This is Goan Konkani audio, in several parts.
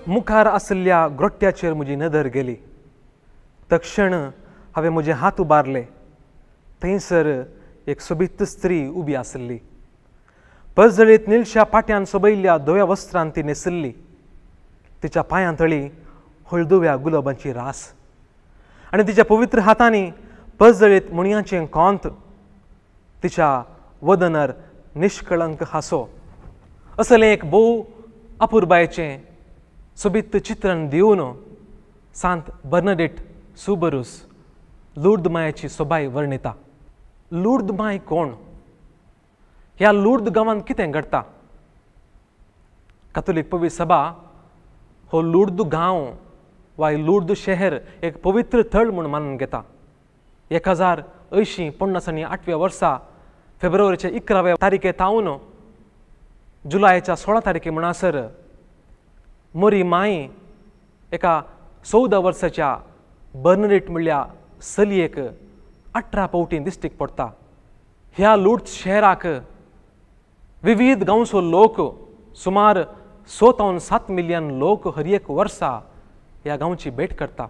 मुखार आशिल्ल्या ग्रोट्ट्याचेर म्हजी नदर गेली. तक्षण हांवें म्हजे हात उबारले. थंयसर एक सोबीत स्त्री उबी आशिल्ली. परजळीत निळश्या पाट्यान सोबयल्ल्या धव्या वस्त्रान ती न्हेसिल्ली. तिच्या पांयां तळी हळदुव्या गुलाबांची रास आनी तिच्या पवित्र हातांनी परजळीत मुणयांचें कोंत. तिच्या वदनार निष्कळंक हांसो. असलें एक भोव अपुरबायेचें सोबीत चित्रण दिवन सांत बर्नाडेट सुबरूस लुर्द मायेची सोबाय वर्णिता. लुर्द माय कोण? ह्या लुर्द गांवांत कितें घडटा? कातोलीक पवित्र सभा हो लुर्द गांव वा लुर्द शहर एक पवित्र थळ म्हूण मानून घेता. 1080 आनी 8व्या वर्सा फेब्रुवारीच्या 11व्या तारखे थावन जुलयाच्या 16 तारखे म्हणसर मोरी माय एका 14 वर्साच्या बर्नाडेट म्हणल्या चलयेक 18 फावटी दिश्टीक पडटा. ह्या लुर्द शहराक विविध गांवचो लोक सुमार 6 ते 7 मिलियन लोक हर एक वर्सा ह्या गांवची भेट करता.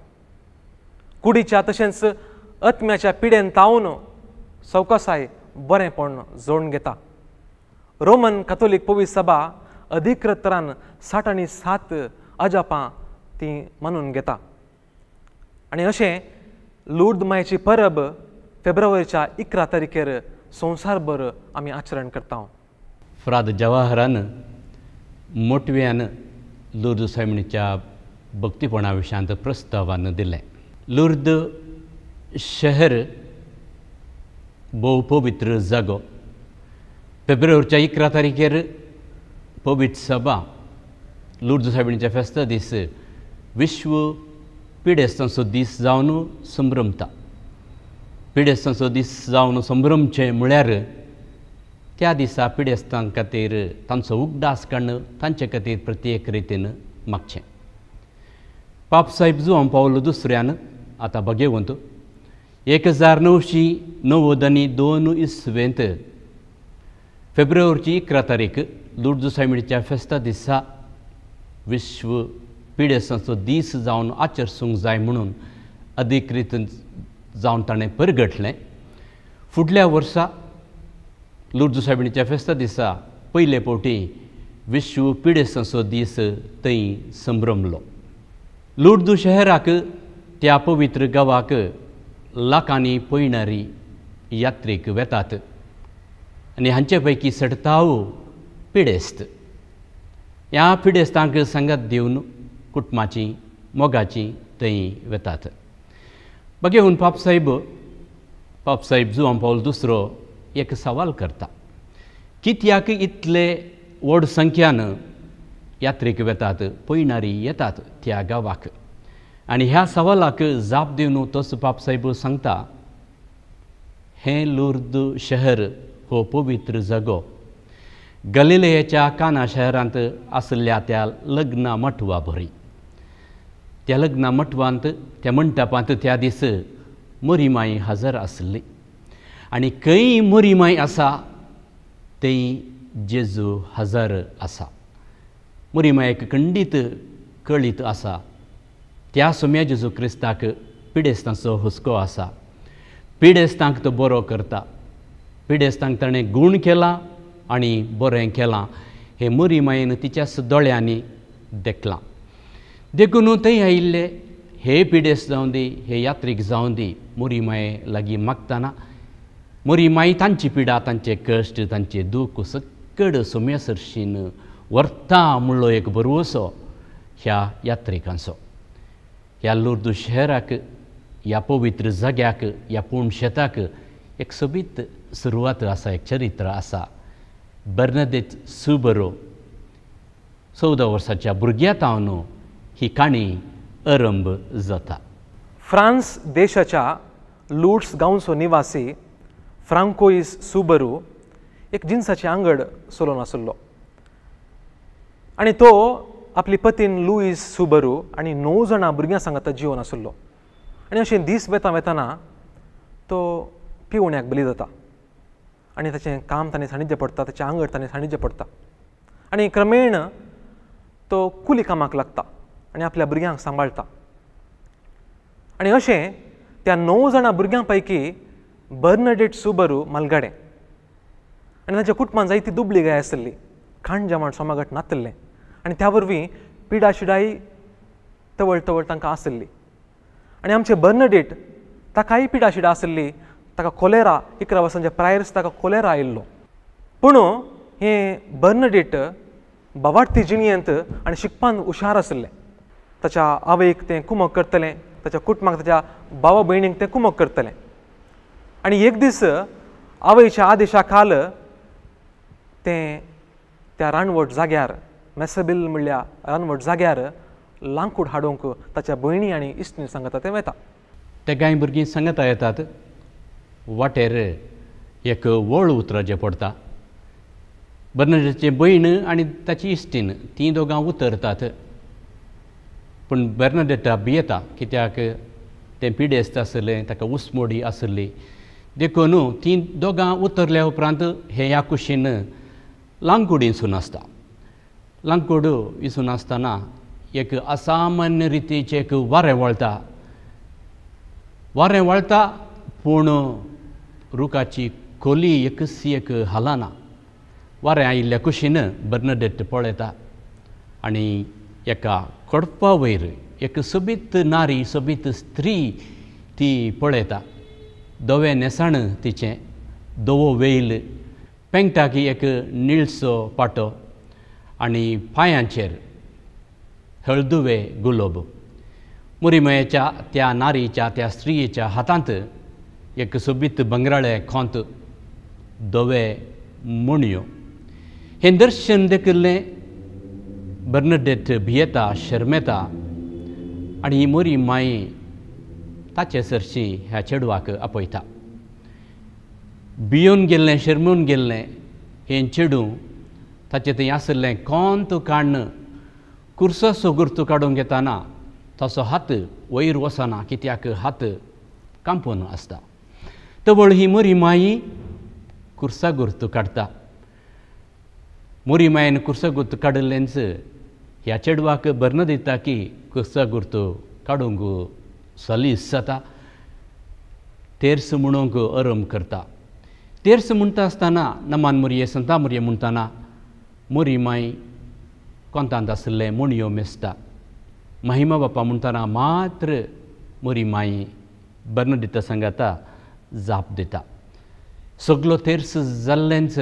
कुडीच्या तशेंच आत्म्याच्या पिडेन तावन सवकासाय बरेंपण जोडून घेता. रोमन कातोलीक पवित्र सभा अधिकृतरान 60 आनी 7 अजापां ती मानून घेता. आनी अशें लुर्द मायेची परब फेब्रुवारीच्या 11 तारखेर संवसारभर आमी आचरण करता. फ्राद जवाहरान मोटव्यान लुर्द सायमणीच्या भक्तीपणा विशयांत प्रस्तावान दिलें. लुर्द शहर भोव पवित्र जागो. फेब्रुवारीच्या 11 तारखेर पवित्र सभा लुर्द सायबिणीच्या फेस्ता दीस विश्व पिडेस्तांचो दीस जावन संभ्रमता. पिडेस्तांचो दीस जावन संभ्रमचें म्हळ्यार त्या दिसा पिडेस्तां खातीर तांचो उगडास काडून तांचे खातीर प्रत्येक रितीन मागचें. पाप साहेब जुआंव पावलो दुसऱ्यान आतां भाग्यवंत 1992 इसवेंत फेब्रुवारीची 11 तारीख लुर्द सायबिणीच्या फेस्ता दिसा विश्व पिडेस्तांचो दीस जावन आचरसूंक जाय म्हणून अधिकृत जावन ताणें परगटलें. फुडल्या वर्सा लुर्द सायबिणीच्या फेस्ता दिसा पयले फावटी विश्व पिडेस्तांचो दीस थंय संभ्रमलो. लुर्द शहराक त्या पवित्र गांवाक लाखांनी पयणारी यात्रेक वेतात आनी हांचे पैकी चडताव पिडेस्त. ह्या पिडेस्तांक सांगात दिवन कुटुंबाची मोगाची थंय वेतात. बघेवन पापसाहेब जुआंव पावल दुसरो एक सवाल करता, कित्याक इतले व्हड संख्यान यात्रेक वेतात, पयणारी येतात त्या गांवाक? आनी ह्या सवालाक जाप दिवन तोच पापसाहेब सांगता, हें लुर्द शहर हो पवित्र जागो गलिलेयाच्या काना शहरांत आशिल्ल्या त्या लग्ना मटवा बरी. त्या लग्ना मटवांत त्या मंटपांत त्या दीस मोरीमाई हजर आसली आनी खंय मोरीमाई आसा थंय जेजू हजर आसा. मोरीमायेक खंडीत कळीत आसा त्या सोम्या जेजू क्रिस्ताक पिडेस्तांचो हुस्को आसा. पिडेस्तांक तो बरो करता, पिडेस्तांक ताणें गूण केला आनी बरें केलां हें मोरीमायेन तिच्याच दोळ्यांनी देखलां. देखून थंय आयिल्ले हे पिडेस्त जावं दी, हे यात्रीक जावं दी, मोरीमाये लागीं मागतना मोरीमाई तांची पिडा, तांचे कश्ट, तांचे दूख सकड सोम्या सरशीन व्हरता म्हणलो एक भरवसो ह्या यात्रिकांचो. ह्या लुर्द शहराक, ह्या पवित्र जाग्याक, ह्या पूर्ण शेताक एक सोबीत सुरवात आसा, एक चरित्र आसा. बर्नादेत सुबरो 14 वर्साच्या भुरग्या तावन ही काणी आरंभ जाता. फ्रांस देशाच्या लुर्ड्स गांवचो निवासी फ्रांकोईस सुबरू एक जिन्साची आंगड चलोवन आशिल्लो आनी तो आपली पतीन लुईस सुबरू आनी 9 जाणां भुरग्यां सांगाता जिवन आशिल्लो. आनी अशें दीस वेता वेतना तो पिवण्याक बली जाता आनी ताचें काम ताणें साणिजें पडटा, ताचें आंगड ताणें साणिजें पडटा आनी क्रमेण तो कुली कामाक लागता. आनी आपल्या भुरग्यांक सांबाळटा. आनी अशें त्या 9 जाणां भुरग्यां पैकी बर्नाडेट सुबरू मालगाडें आनी ताच्या कुटुंबान जायती दुबळी गाय आसली, खाण जेवण सोमागट नातिल्लें आनी त्या वरवीं पिडा शिडाय तवळ तवळ तांकां आसली. आनी आमचें बर्नाडेट ताकाय पिडा शिडा आसली, ताका कोलेरा 11 वर्सांच्या प्रायर्स ताका कोलेरा आयिल्लो. पूण हें बर्नाडेट बावाडती जिणयेंत आनी शिकपान हुशार आसलें. ताच्या आवयक तें कुमक करतलें, ताच्या कुटुंबाक ताच्या भावा भयणींक तें कुमक करतलें. आनी एक दीस आवयच्या आदेशा खाल तें त्या रानवट जाग्यार मेसबील म्हणल्या रानवट जाग्यार लांकूड हाडूंक ताच्या भयणी आनी इश्टीणी सांगता तें वता. ते कांय भुरगीं सांगता येतात, वाटेर एक वळ उतराचें पडटा. बर्नाडेटची भयण आनी ताची इश्टीण तीं दोगां उतरतात, पूण बर्नाडेटा भियेता कित्याक तें पिडेस्त आसलें, ताका उस्मोडी आसली, देखून तीं दोगां उतरल्या उपरांत हे ह्या कुशीन लांकूड विसून आसता. लांकूड विसून आसतना एक असामान्य रितीचें एक वारें वळटा, वारें वळटा पूण रुखाची खोली एकशी एक हालना. वारें आयिल्ल्या कुशीन बर्नाडेट पळयता आनी एका कडपा वयर एक सोबीत नारी, सोबीत स्त्री ती पळयता. धवें न्हेसण तिचें, धवो वेल, पेंगटाक एक निळसो पाटो आनी पांयांचेर हळदुवे गुलोब. मुरीमयेच्या त्या नारीच्या त्या स्त्रियेच्या हातांत एक सोबीत बंगराळे खोंत, धवे मुणयो. हें दर्शन देखिल्लें बर्नाडेट भियेता, शर्मेता आनी ही मोरी माई ताचे सरशी ह्या चेडवाक आपयता. भियोन गेल्लें, शर्मून गेल्लें हें चेडूं ताचें थंय आशिल्लें कोंत काडून कुर्सो गुर्तू काडूंक येताना ताचो हात वयर वचना कित्याक हात कांपून आसता. तवळ ही मोरी माई कुर्सा गुर्तू काडटा. मोरी मायेन कुर्सा गुर्तू काडिल्लेंच ह्या चेडवाक भरन दिता की कुर्सा गुर्तू काडूंक सलीस जाता, तेर्स म्हणूंक अरम करता. तेर्स म्हणटा आसतना नमान मोरये संता मोरये म्हणटाना मोरी माई कोंतांत आशिल्लें मुणयो मेजता. महिमा बापा म्हणटाना मात्र मोरी माई बर्नाडिता सांगाता जाप दिता. सगलो तेर्स जाल्लेंच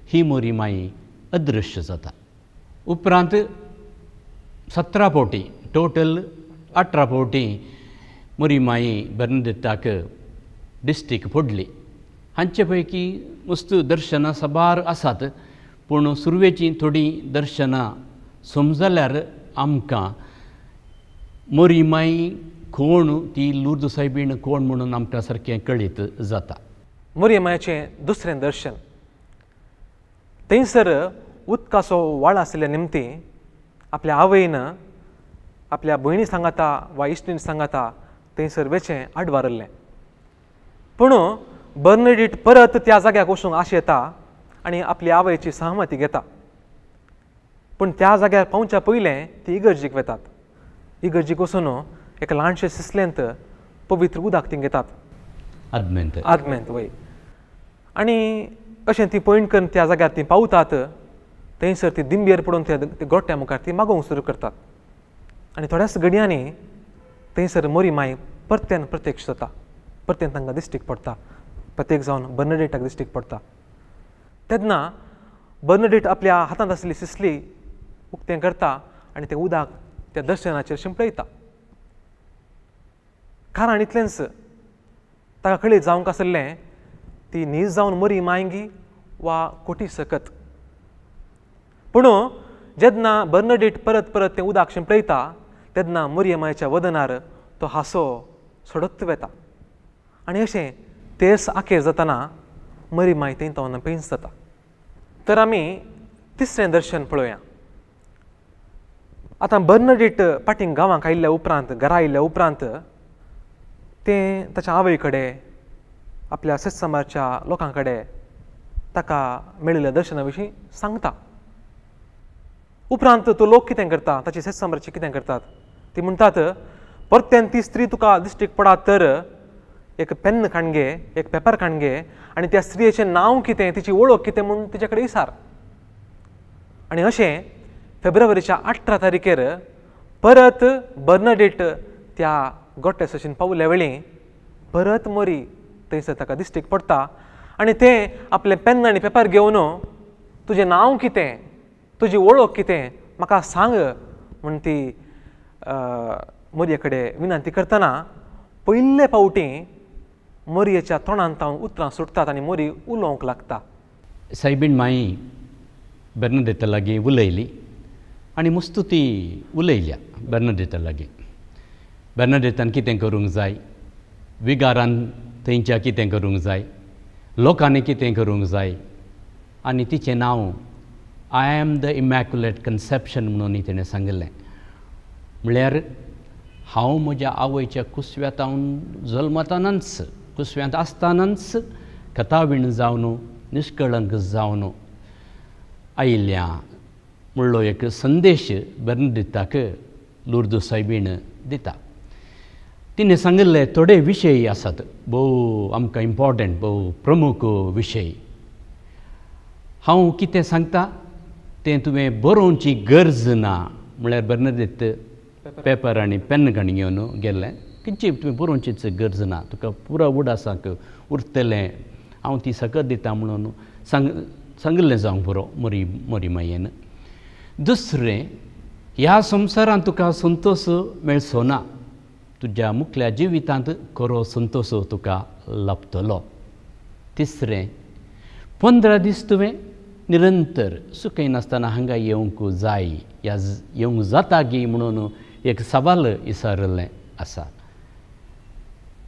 ही मोरी माई अदृश्य जाता. उपरांत 17 फावटी, टोटल 18 फावटी मोरी माई बर्नाडिताक डिस्ट्रीक फोडली. हांचे पैकी मस्त दर्शनां साबार आसात, पूण सुरवेचीं थोडीं दर्शनां समजल्यार आमकां मोरी माई कोण, ती लुर्द सायबीण कोण म्हणून आमकां सारकें कळीत जाता. मोरी मायेचें दुसरें दर्शन थंयसर उदकाचो वाळ आशिल्ल्या निमती आपल्या आवयन आपल्या भयणी सांगाता वा इश्टीण सांगाता थंयसर वेचें आडवारल्लें. पूण बर्नाडेट परत त्या जाग्याक वचूंक आशेता आनी आपली आवयची सहमती घेता. पूण त्या जाग्यार पावच्या पयलें ती इगर्जीक वेतात. इगर्जीक वचून एका ल्हानशे सिसलेंत पवित्र उदक ती घेतात, आदमेंत आदमेंत वय. आनी अशें ती पयण करून त्या जाग्यार ती पावतात. थंयसर ती दिंबेर पडून त्या गोट्या मुखार ती मागोवंक सुरू करतात आनी थोड्याच घडयांनी थंयसर मोरी माई परत्यान प्रत्यक्ष जाता, परत्यान तांकां दिश्टीक पडटा, प्रत्येक जावन बर्नाडेटाक दिश्टीक पडटा. तेन्ना बर्नाडेट आपल्या हातांत आसली सिसली उक्तें करता आनी तें उदक त्या दर्शनाचेर शिंपडयता. कारण इतलेंच ताका कळीत जावंक आसलें ती न्हीज जावन मरी मायंगी वा कोटी सकत. पूण जेन्ना बर्नाडेट परत परत तें उदक शिंपडयता तेन्ना मोरये मायच्या वदनार तो हांसो सोडत वेता आनी अशें तेर्स आखेर जातना मरी माय थंय तो पेंच जाता. तर आमी तिसरें दर्शन पळोवया. आतां बर्नाडेट पाटींग गांवांक आयिल्ल्या उपरांत, घरा आयिल्ल्या उपरांत तें ताच्या आवय कडेन, आपल्या सत्समारच्या लोकां कडेन ताका मेळिल्ल्या दर्शना विशीं सांगता. उपरांत तो लोक कितें करता, ताची सेसांबराची कितें करतात, ती म्हणटात परत्यान ती स्त्री तुका दिश्टीक पडात तर एक पेन्न काणगे, एक पेपर काणगे आनी त्या स्त्रियेचें नांव कितें, तिची वळख कितें म्हूण तिचे कडेन विचार. आनी अशें फेब्रुवारीच्या 18 तारखेर परत बर्नाडेट त्या गोट्या सशीन पावल्या वेळी परत मोरी थंयसर ताका दिश्टीक पडटा आनी तें आपलें पेन्न आनी पेपर घेवन तुजें नांव कितें, तुजी वळख कितें म्हाका सांग म्हूण ती मोरये कडेन विनंती करतना पयले फावटी मोरयेच्या तोंडांत उतरां सुटतात आनी मोरी उलोवंक लागता. सायबीण माई बर्नादेता लागीं उलयली आनी मस्तू ती उलयल्या बर्नादेता लागीं. बर्नादेतान कितें करूंक जाय, विगारान थंयच्या कितें करूंक जाय, लोकांनी कितें करूंक जाय आनी तिचें नांव I am the immaculate conception म्हणून तिणें सांगिल्लें. म्हळ्यार हांव म्हज्या आवयच्या कुसव्यांत जल्मतानाच, कुसव्यांत आसतनाच कथावीण जावन निष्कळंक जावन आयिल्ल्या म्हणलो एक संदेश बर्नादेताक लुर्दू सायबीण दिता. तिणें सांगिल्ले थोडे विशय आसात भोव आमकां इम्पॉर्टंट, भोव प्रमुख विशय. हांव कितें सांगता तें तुवें बरोवची गरज ना. म्हळ्यार बर्नादेत पेपर आनी पेन काणी घेवन गेल्लें, खंयची तुवें बरोवचीच गरज ना, तुका पुरो उडासाक उरतलें, हांव ती सकत दिता म्हणून सांगिल्लें जावंक पुरो मोरी मोरी मायेन. दुसरें, ह्या संवसारांत तुका संतोश मेळचो ना, तुज्या मुखल्या जिवितांत खरो संतोश तुका लाभतलो. तिसरें, 15 दीस तुवें निरंतर सुकयनासतना हांगा येवंक जाय, ह्या येवंक जाता गी म्हणून एक सवाल विचारिल्लें आसा.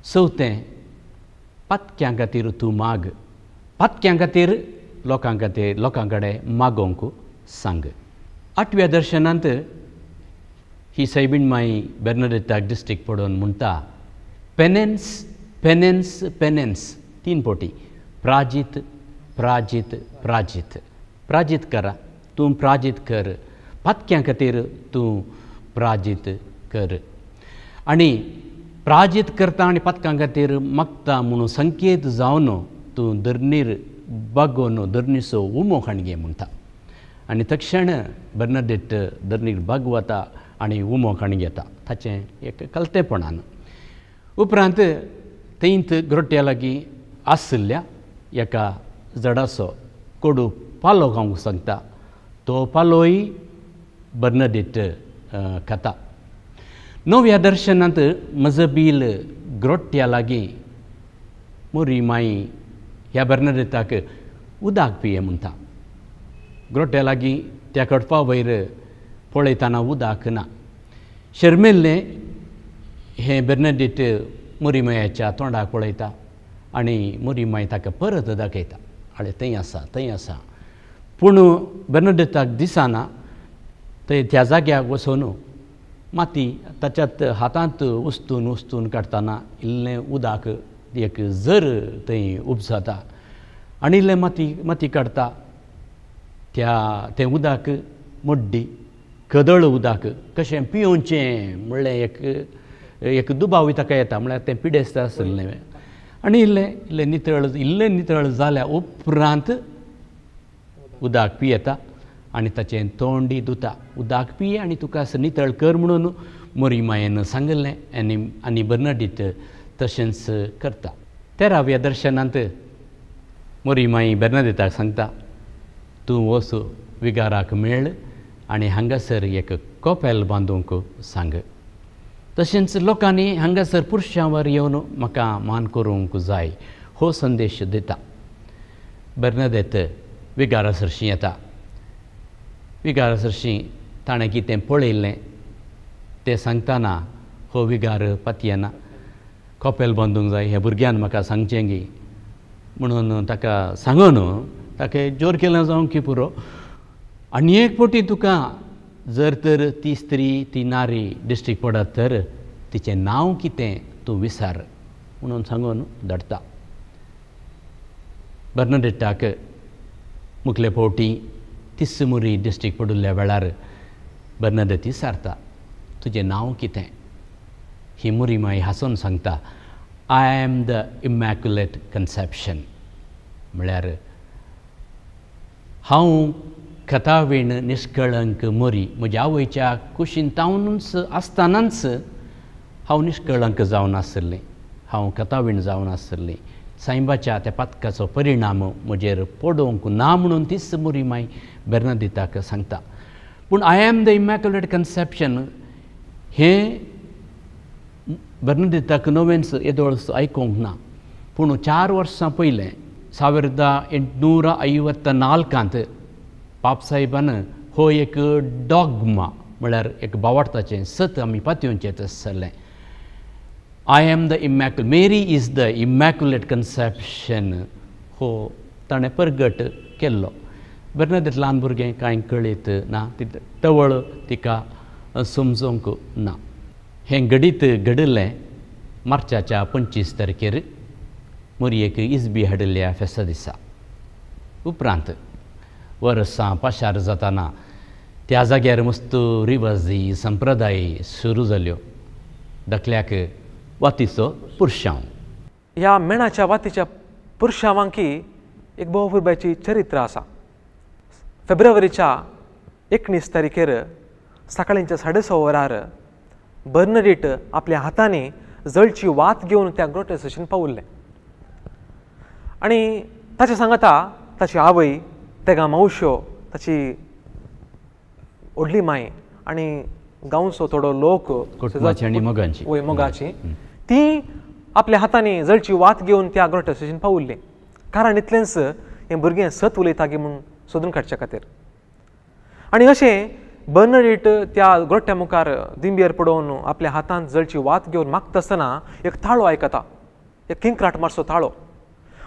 चवथें, पातक्यां खातीर तूं माग, पातक्यां खातीर लोकां खातीर लोकां कडेन मागोवंक सांग. 8व्या दर्शनांत ही सायबीण माई बर्नादेताक डिस्ट्रिक्ट पडोवन म्हणटा पेनेन्स पेनेन्स पेनेन्स, 3 पटी, प्राजीत प्राजीत प्राजीत, प्राजीत करा, तूं प्राजीत कर, पातक्यां खातीर तूं प्राजीत कर. आनी प्राजीत करता आनी पातकां खातीर मागता म्हणून संकेत जावन तूं धरणीर बागोवन धरणीचो उमो खाणगे म्हणटा. आनी तक्षण बर्नादेत धरणीर बागवता आनी उमो खाण घेता ताचें एक कलतेपणान. उपरांत थंयत ग्रोट्या लागीं आशिल्ल्या एका झाडाचो कोडू पालो खावंक सांगता, तो पालोय बर्नादेत खाता. 9व्या दर्शनांत मजबील ग्रोट्या लागीं मोरी माई ह्या बर्नादेताक उदक पिये म्हणटा. ग्रोट्या लागीं त्या कडपा वयर पळयतना उदक ना. शर्मेल्लें हें बर्नादेत मोरी मायाच्या तोंडाक पळयता आनी मोरी माई ताका परत दाखयता, आळे थंय आसा थंय आसा. पूण बर्नादेताक दिसना, थंय त्या जाग्याक वचून माती ताच्यात हातांत उस्तून उस्तून काडटना इल्लें उदक एक जर थंय उपजाता आनी इल्लें माती माती काडटा, त्या तें उदक मड्डी कदळ उदक कशें पियोवचें म्हणलें एक एक दुबाव ताका येता, म्हळ्यार तें पिडेस्त आसलें. आनी इल्लें इल्लें नितळ इल्लें नितळ जाल्या उपरांत उदक पियेता आनी ताचें तोंडी धुता. उदक पिये आनी तुका नितळ कर म्हणून मोरी मायेन सांगिल्लें आनी आनी बर्नाडीत तशेंच करता. 13व्या दर्शनांत मोरी माई बर्नादीताक सांगता, तूं वच विगाराक मेळ आनी हांगासर एक कोपेल बांदूंक सांग. तशेंच लोकांनी हांगासर पुरशांवर येवन म्हाका मान करूंक जाय हो संदेश दिता. बर्नादेत विगारा सरशीं येता. विगारा सरशीं ताणें कितें पळयल्लें तें सांगतना हो विगार पातयेना, कोपेल बांदूंक जाय ह्या भुरग्यान म्हाका सांगचें गी म्हणून ताका सांगून ताका जोर केलें जावंक की पुरो. आनी एक फावटी तुका जर तर ती स्त्री ती नारी डिस्ट्रिक्ट पडत तर तिचें नांव कितें तूं विसार म्हणून सांगून धाडटा. बर्नाडेटाक मुखले फावटी तीस मुरी डिस्ट्रिक्ट पडिल्ल्या वेळार बर्नादेत विचारता तुजें नांव कितें. ही मुरी माई हांसून सांगता I am the immaculate conception, म्हळ्यार हांव कथावीण निष्कळंक मोरी, म्हज्या आवयच्या कुशीन तावनूच आसतनाच हांव निष्कळंक जावन आसलें, हांव कथावीण जावन आसलें. सायबाच्या त्या पातकाचो परिणाम म्हजेर पडोवंक ना म्हणून तीच मोरी माय बर्नादिताक सांगता. पूण I am the immaculate conception हें बर्नादिताक नवेंच येदोळ आयकूंक ना. पूण 4 वर्सां पयलें 1854 पापसाहेबान हो एक डॉगमा म्हळ्यार एक बावार्थाचें सत आमी पातयेवचें आसलें. I am the immaculate, Mary is the immaculate conception हो ताणें परगट केल्लो. बर्नादेत ल्हान भुरगें कांय कळीत ना, ती तवळ तिका समजूंक ना. हें घडीत घडिल्लें मार्चाच्या 25 तारखेर मोरयेक इजबी हाडिल्ल्या फेस्ता दिसा. उपरांत वर्सां पाशार जाताना त्या जाग्यार मस्त रिवाजी संप्रदाय सुरू जाल्यो. धाकल्याक वातीचो पुरशांव. ह्या मेणाच्या वातीच्या पुरशांवांकी एक भोव चरित्र आसा. फेब्रुवारीच्या 19 तारखेर सकाळींच्या 6:30 वरार बर्नाडीट आपल्या हातांनी जळची वात घेवन त्या ग्रोटे स्टेशन पावल्लें आनी ताचे सांगता ताची आवय, तेगा मावश्यो, ताची व्हडली माय आनी गांवचो थोडो लोक वय मोगाची ती आपल्या हातांनी जळची वात घेवन त्या ग्रोटे स्टेशन पावल्ली. कारण इतलेंच हें भुरगें सत उलयता गी म्हूण सोदून काडच्या खातीर. आनी अशें बर्नाडीट त्या ग्रोट्या मुखार दिंबेर पडोवन आपल्या हातांत जळची वात घेवन मागता आसतना एक ताळो आयकता, एक किंक्राट मारचो ताळो,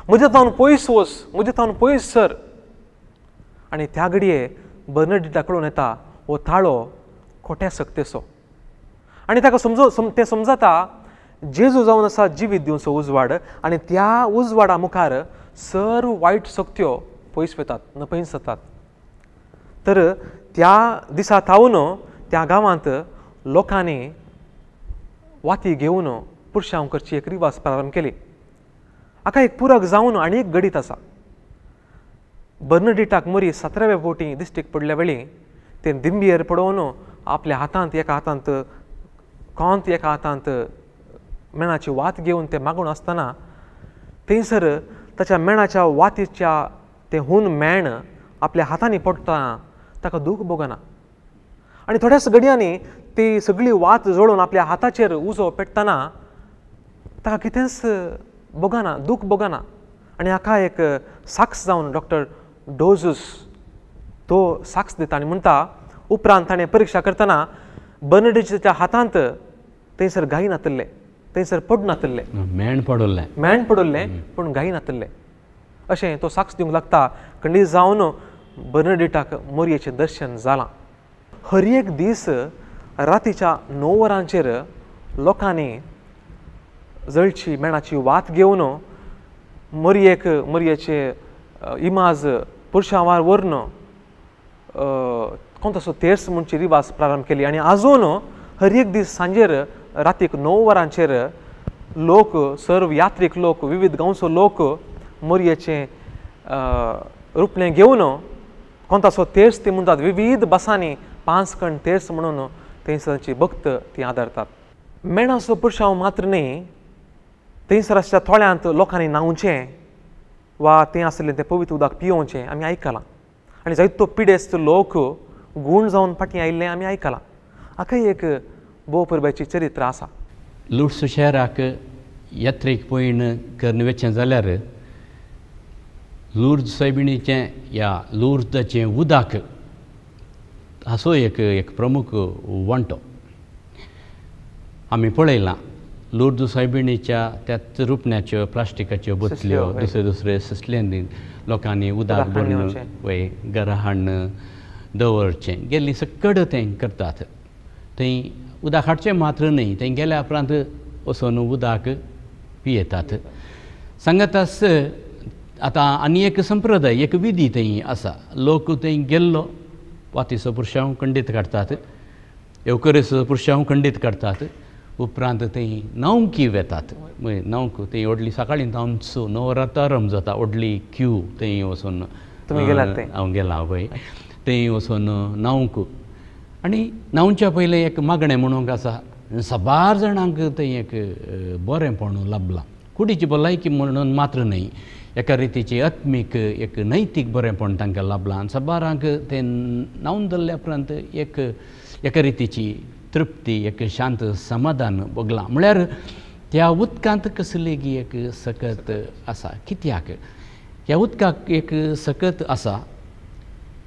म्हज्या तावन पयस वच, म्हज्या तावन पयस सर. आनी त्या घडये बर्नाडीटा कळून येता हो ताळो खोट्या सक्तेचो आनी ताका तें समजता जेजू जावन आसा जिवीत दिवचो उजवाड आनी त्या उजवाडा मुखार सर्व वायट सक्त्यो पयस वतात, नपयस जातात. तर त्या दिसा थावन त्या गांवांत लोकांनी वाती घेवन पुरशांव करची एक रिवाज प्रारंभ केली. हाका एक पुरक जावन आनी एक घडीत आसा. बर्नाडीटाक मोरी 17व्या फावटी दिश्टीक पडल्या वेळी तें दिंबेर पडोवन आपल्या हातांत एका हातांत कोंत एका हातांत मेणाची वात घेवन तें मागून आसतना थंयसर ताच्या मेणाच्या वातीच्या तें हून मेण आपल्या हातांनी पडटा ताका दूख भोगना आनी थोड्याच घडयांनी ती सगळी वात जळोवन आपल्या हाताचेर उजो पेटतना ताका कितेंच भोगना, दूख भोगना. आनी हाका एक साक्ष जावन डॉक्टर डोजूस तो साक्ष दिता आनी म्हणटा उपरांत ताणें परिक्षा करतना बर्नाडीच्या हातांत थंयसर गाय नातिल्ले, थंयसर पड नातिल्ले, मेण पडिल्लें, मेण पडिल्लें पूण गाय नातिल्लें अशें तो साक्ष दिवंक लागता. खंडीत जावन बर्नाडीटाक मोरयेचें दर्शन जालां. हर एक दीस रातीच्या 9 वरांचेर लोकांनी जळची मेणाची वात घेवन मोरयेक मोरयेचे इमाज पुरशांवार व्हरून कोण तसो तेर्स म्हणची रिवाज प्रारंभ केली. आनी आजून हर एक दीस सांजेर रातीक 9 वरांचेर लोक सर्व यात्रीक लोक विविध गांवचो लोक मोरयेचें रुपणें घेवन कोण तसो तेर्स ती म्हणटात विविध बसांनी 5 कण तेर्स म्हणून थंयसरची भक्त ती आदारतात. मेणाचो पुरशांव मात्र न्ही, थंयसर आसच्या थोड्यांत लोकांनी न्हांवचें वा थंय आसलें तें पवित्र उदक पियोवचें आमी आयकलां आनी जायतो पिडेस्त लोक गूण जावन फाटीं आयिल्लें आमी आयकलां. हाका एक भोव परबाची चरित्र आसा. लुड्स शहराक यात्रेक पयण करून वचचें जाल्यार लुर्द सायबिणीचें या लुर्दाचें उदक हाचो एक एक प्रमुख वांटो आमी पळयलां. लुर्द सायबिणीच्या त्याच रुपण्याच्यो प्लास्टिकाच्यो बोतल्यो दुसरे दुसरे ससल्यांनी लोकांनी उदक भरून वय घरा हाडून दवरचें गेल्ली सकड तें करतात. थंय उदक हाडचें मात्र न्हय, थंय गेल्या उपरांत वचून उदक पियेतात. सांगतास आतां आनी एक संप्रदाय एक विधी थंय आसा. लोक थंय गेल्लो वातीचो पुरशांव खंडीत काडटात, येवकरेचो पुरशांव खंडीत काडटात, उपरांत थंय न्हावंकी वेतात. न्हावंक थंय व्हडली सकाळीं न्हावचो 9 वरां आरंभ जाता, व्हडली क्यू थंय वचून. तुमी गेलात थंय? हांव गेलां पळय थंय वचून न्हावंक. आनी न्हावच्या पयलें एक मागणें म्हणूंक आसा, साबार जाणांक थंय एक बरेंपण लाबलां. कुडीची भलायकी म्हणून मात्र न्हय, एका रितीची आत्मीक एक नैतीक बरेंपण तांकां लाबलां. आनी साबारांक तें न्हावन धरल्या उपरांत एक एका रितीची तृप्ती, एक शांत समाधान भोगलां. म्हळ्यार त्या उदकांत कसलेगी एक सकत आसा. कित्याक ह्या उदकाक एक सकत आसा?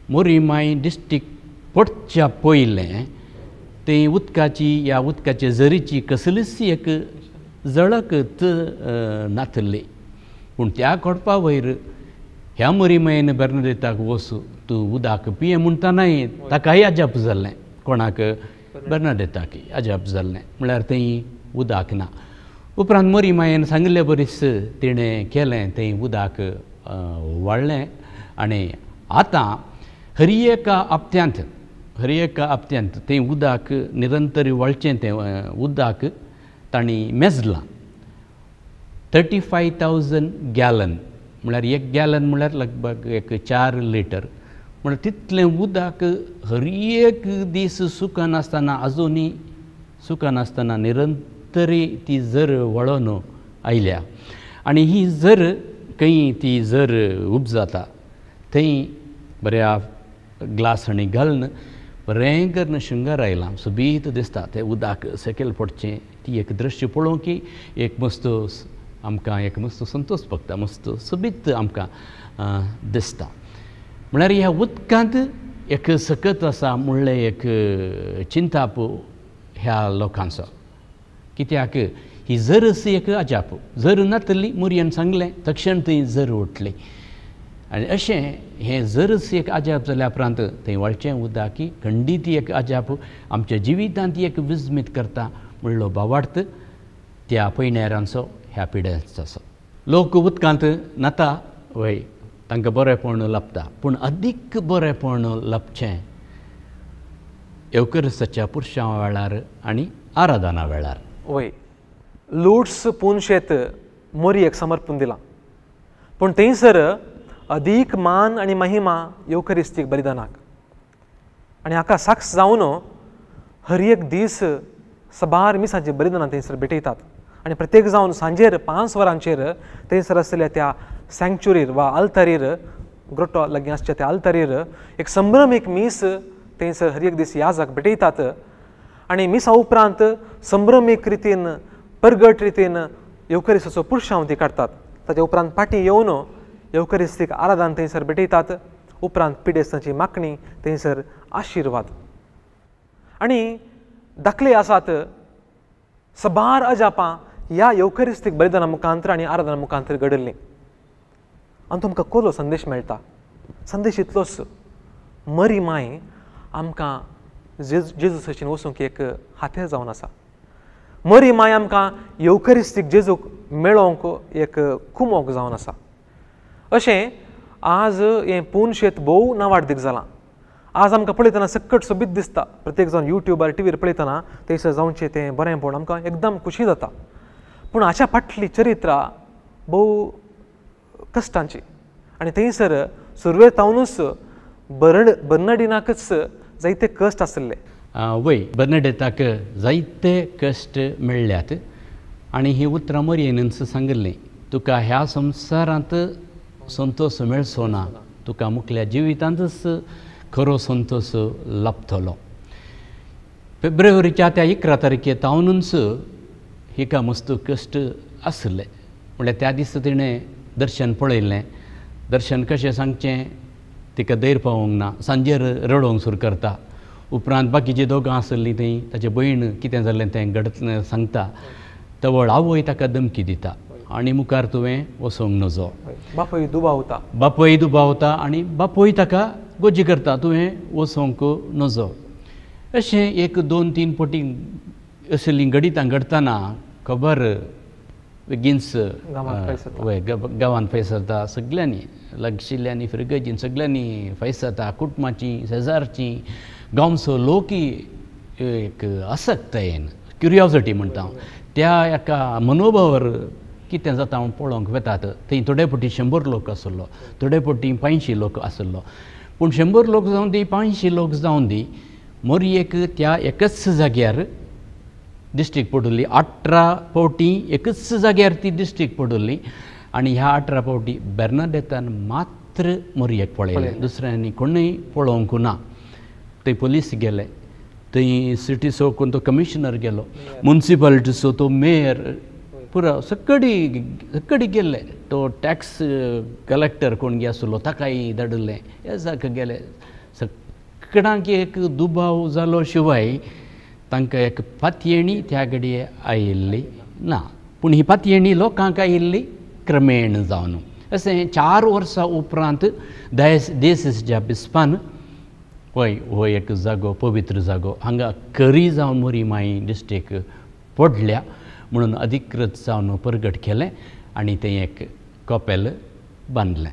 मोरीमाय डिस्ट्रिक्ट पडच्या पयलें थंय उदकाची ह्या उदकाचे झरीची कसलीच एक झळकच नातली. पूण त्या कोडपा वयर ह्या मोरीमायन बर्नादेताक वचू तूं उदक पिये म्हणटनाय ताकाय अजाप जाल्लें. कोणाक? बर्नादेताक अजाप जाल्लें. म्हळ्यार थंय उदक ना. उपरांत मोरीमायन सांगिल्ले बरीच तिणें केलें, थंय उदक वाडलें. आनी आतां हर एका हप्त्यांत, हर एका हप्त्यांत थंय उदक निरंतर वळचें तें उदक तांणी मेजलां. 35,000 गॅलन, म्हळ्यार एक गॅलन म्हळ्यार लगभग एक 4 लिटर, म्हळ्यार तितलें उदक हर एक दीस सुकनासतना, आजुनूय सुकनासतना निरंतरी ती झर वळोन आयल्या. आनी ही झर खंय ती झर उपजाता थंय बऱ्या ग्लासांनी घालून बरें करून शृंगार आयलां, सोबीत दिसता. तें उदक सकयल पडचें ती एक दृश्य पळोवंक की एक मस्त आमकां एक मस्त संतोश भोगता, मस्त सोबीत आमकां दिसता. म्हळ्यार ह्या उदकांत एक सकत आसा म्हणलें एक चिंताप ह्या लोकांचो. कित्याक ही झरच एक अजाप. झर नातली मोरयेन सांगलें तक्षण थंय झर उठली. आनी अशें हें झरच एक अजाप जाल्या उपरांत थंय वळचें उदक खंडीत एक अजाप आमच्या जिवितांत एक विस्मीत करता म्हणलो भावार्थ त्या पयणाऱ्यांचो, ह्या पिड्यांचो. लोक उदकांत न्हाता वय, तांकां बरेंपण लाबता, पूण अदीक बरेंपण लाबचें येवकरिस्ताच्या पुरशां वेळार आनी आराधना वेळार. वय लुड्स पुनशेत मोरयेक समर्पून दिलां, पूण थंयसर अदीक मान आनी महिमा येवकरिस्तीक बलिदानाक. आनी हाका साक्ष जावन हर एक दीस सबार मिसांची बलिदानां थंयसर भेटयतात. आनी प्रत्येक जावन सांजेर 5 वरांचेर थंयसर आसलेल्या त्या सँक्चुरीर वा आल्तारीर, ग्रोटो लागीं आसच्या त्या आल्तारीर एक संभ्रमीक मीस थंयसर हर एक दीस याजक भेटयतात. आनी मिसा उपरांत संभ्रमीक रितीन, परगट रितीन येवकरिस्ताचो पुरशांव ती काडटात. ताच्या उपरांत फाटीं येवन येवकरिस्तीक आराधन थंयसर भेटयतात. उपरांत पिडेस्तांची मागणी थंयसर आशिर्वाद. आनी दाखले आसात सबार अजापां ह्या येवकरिस्तीक बलिदाना मुखांतर आनी आराधना मुखांतर घडिल्लीं. आनी तुमकां कसलो संदेश मेळटा? संदेश इतलोच, मरी माय आमकां जेजूसचेन वचूंक एक हातेर जावन आसा. मरी माय आमकां येवकरिस्तीक जेजूक मेळोवंक एक कुमोक जावन आसा. अशें आज हें पुनशेत भोव नावाडदीक जालां. आज आमकां पळयतना सक्कट सोबीत दिसता. प्रत्येक जावन युट्यूबार टिवीर पळयतना थंयसर जावचें तें बरें पळोवन आमकां एकदम खुशी जाता. पूण हाच्या फाटली चरित्रां भोव कश्टांची. आनी थंयसर सुरवेक तावनूच बर्नाडिनाकच जायते कश्ट आशिल्ले. वय बर्नाडेताक जायते कश्ट मेळ्ळ्यात. आनी ही उतरां मोरयेनच सांगिल्लीं, तुका ह्या संवसारांत संतोश मेळचो ना, तुका मुखल्या जिवितांतच खरो संतोश लाबतलो. फेब्रुवारीच्या त्या 11 तारखे तावनूच हिका मस्त कश्ट आसले. म्हणल्यार त्या दिसा तिणें दर्शन पळयलें. दर्शन कशें सांगचें तिका धैर्य पावोंक ना, सांजेर रडोवंक सुरू करता. उपरांत बाकीची दोगां आसलीं थंय, ताची भयण कितें जालें तें घडत सांगता. तवळ आवय ताका धमकी दिता आनी मुखार तुवें वचोंक नजो. बापूय दुबावता, बापूय दुबावता आनी बापूय ताका गोजी करता, तुवें वचोंक नजो. अशें 1 2 3 पटी असलीं घडितां घडटना खबर बेगीनच गांवांत फैसरता सगळ्यांनी लागशिल्ल्यांनी फिरगजीन सगळ्यांनी फैसरता कुटुंबाची शेजारची गांवचो लोकय एक आसक्तायेन क्युरियोसिटी म्हणटा हांव त्या एका मनोभावार कितें जाता म्हूण पळोवंक वेतात. थंय थोडे फावटी 100 लोक आसलो, थोडे फावटी 500 लोक आसलो, पूण 100 लोक जावन दी 500 लोक जावन दी मोरयेक त्या एकच जाग्यार डिस्ट्रिक्ट पडुल्ली. 18 फावटी एकच जाग्यार ती डिस्ट्रिक्ट पडुल्ली आनी ह्या 18 फावटी बेर्नाडेतान मात्र मोरयेक पळयलें, दुसऱ्यांनी कोणूय पळोवंक ना. थंय पोलीस गेले, थंय सिटीचो कोण तो कमिशनर गेलो, मुन्सिपालिटीचो तो मेयर, पुरो सगळी गेल्ले, तो टॅक्स कलेक्टर कोण गे आसलो ताकाय धाडिल्लें, हेजाक गेले. सगळ्यांक एक दुबाव जालो शिवाय तांकां एक पातयेणी त्या घडये आयिल्ली ना, पूण ही पातयेणी लोकांक आयिल्ली क्रमेण जावन. अशें 4 वर्सां उपरांत देसीसच्या बिस्पान हय हो एक जागो पवित्र जागो हांगा करी जावन मोरी माई डिस्ट्रिक्ट पडल्या म्हणून अधिकृत जावन परगट केलें आनी तें एक कपेल बांदलें.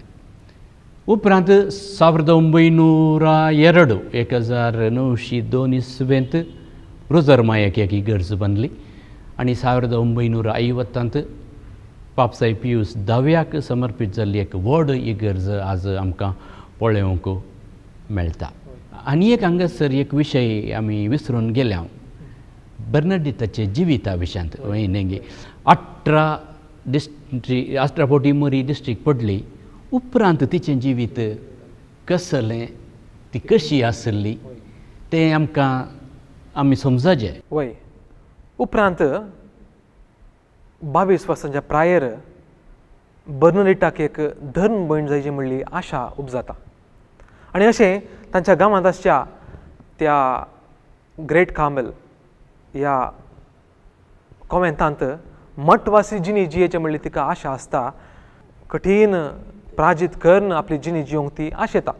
उपरांत 1902 1902 इस्वेंत रोजर मायक एक इगर्ज बांदली आनी 1950 पापसाय पियूस धाव्याक समर्पीत जाल्ली एक व्हड इगर्ज आज आमकां पळोवंक मेळटा. आनी एक हांगासर एक विशय आमी विसरून गेल्या, बर्नाडिताचे जिविता विशयांत न्ही. 18 फावटी मोरी डिस्ट्रिक्ट पडली उपरांत तिचें जिवीत कसलें, ती कशी आसली तें आमकां आमी समजाचे. वय उपरांत 22 वर्सांच्या प्रायर बर्नाडिटाक एक धर्म भयण जायची म्हणली आशा उपजाता आनी अशें तांच्या गांवांत आसच्या त्या ग्रेट कार्मेल ह्या कॉमेंतांत मठवासी जिणी जियेचे म्हणली तिका आशा आसता. कठीण प्राजीत करून आपली जिणी जियोंक ती आशेता,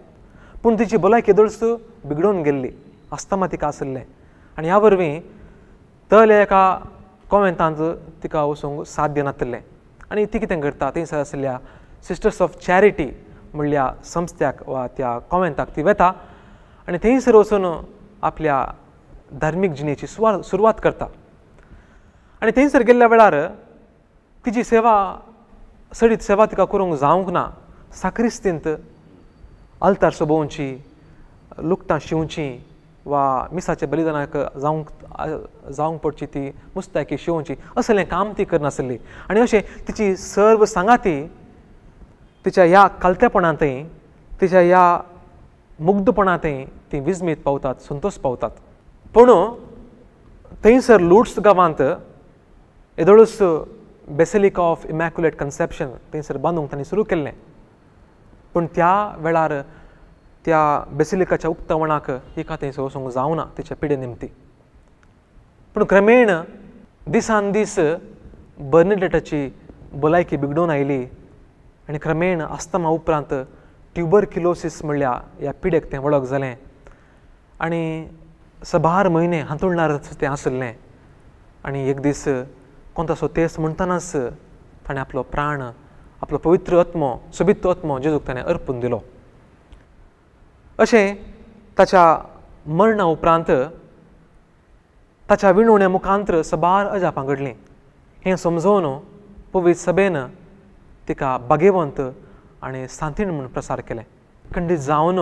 पूण तिची भलायकी केदोळस बिगडून गेल्ली आसतना तिका आशिल्लें आनी ह्या वरवीं तले एका कॉमेंतांत तिका वचूंक साध्य नातिल्लें. आनी ती कितें करता, थंयसर आशिल्ल्या सिस्टर्स ऑफ चॅरिटी म्हणल्या संस्थ्याक वा त्या कॉमेंताक ती वेता आनी थंयसर वचून आपल्या धार्मीक जिणेची सुरवात करता. आनी थंयसर गेल्ल्या वेळार तिची सेवा सडीत सेवा तिका करूंक जावंक ना. साक्रिस्तींत आल्तार सोबोवची, लुगटां शिंवची वा मिसाच्या बलिदानाक जावंक पडची ती मुस्तायकी शिंवची असलें काम ती करनासली. आनी अशें तिची सर्व सांगाती तिच्या ह्या कालतेपणांतय तिच्या ह्या मुग्धपणांतय ती विजमीत पावतात, संतोष पावतात. पूण थंयसर लुट्स गांवांत येदोळूच बेसिलिका ऑफ इमॅक्युलेट कन्सेप्शन थंयसर बांदूंक तांणी सुरू केल्लें, पूण त्या वेळार त्या बेसिलिकाच्या उक्तावणाक हिका थंयसर वचूंक जावना तिच्या पिडे निमती. पूण क्रमेण दिसान दीस बर्नाडेटाची भलायकी बिगडून आयली आनी क्रमेण आस्तमा उपरांत ट्युबरक्युलोसीस म्हणल्या ह्या पिडेक तें वळख जालें आनी सबार म्हयने हांतुळणारच तें आशिल्लें. आनी एक दीस कोणतासो तेस म्हणटनाच ताणें आपलो प्राण, आपलो पवित्र आत्मो, सोबीत आत्मो जेजूक ताणें अर्पून दिलो. अशें ताच्या मरणा उपरांत ताच्या विणवण्या मुखांत्र सबार अजापां घडलीं. हें समजोवन पवित्र सभेन तिका भागेवंत आनी सांतीण म्हूण प्रसार केलें. खंडीत जावन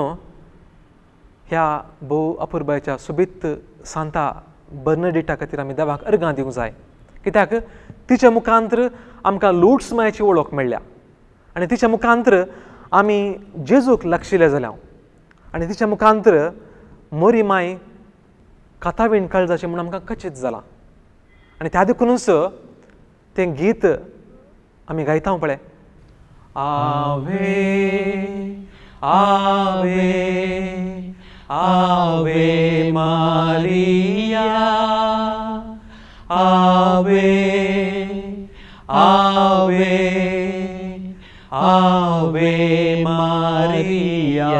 ह्या भोव अपुरबायच्या सोबीत सांता बर्नाडिटा खातीर आमी देवाक अर्गां दिवंक जाय, कित्याक तिच्या मुखांत्र आमकां लुट्स मायची वळख मेळ्ळ्या आनी तिच्या मुखांत्र आमी जेजूक लागशिल्ले जाल्या आनी तिच्या मुखांत्र मोरी माय कातावीण काळजाचें म्हूण आमकां कचीत जालां. आनी त्या देखुनूच तें गीत आमी गायता पळय, आवे आवे आवे मारिया, आवे आवे आवे मारिया.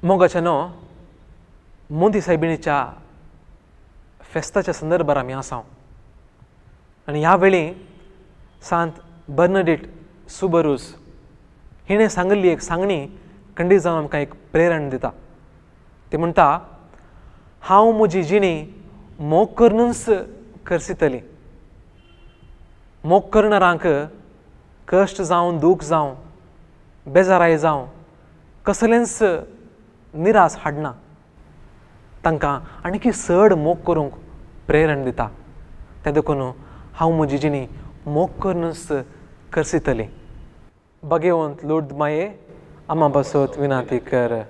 मोगाच्या न्हू मोंती सायबिणीच्या फेस्ताच्या संदर्भार आमी आसा. आनी ह्या वेळी सांत बर्नडीट सुबरूस हिणें सांगिल्ली एक सांगणी खंडीत जावन आमकां एक प्रेरण दिता. ती म्हणटा, हांव म्हजी जिणी मोग करुनूच करसितली. मोग करणारांक कश्ट जावं, दूख जावं, बेजाराय जावं, कसलेंच निरास हाडना, तांकां आणकी चड मोग करूंक प्रेरण दिता. तें देखून हांव म्हजी जिणी मोग करुनूच करसितली. भगेवंत लुर्द माये, आमा बसत विनाती कर.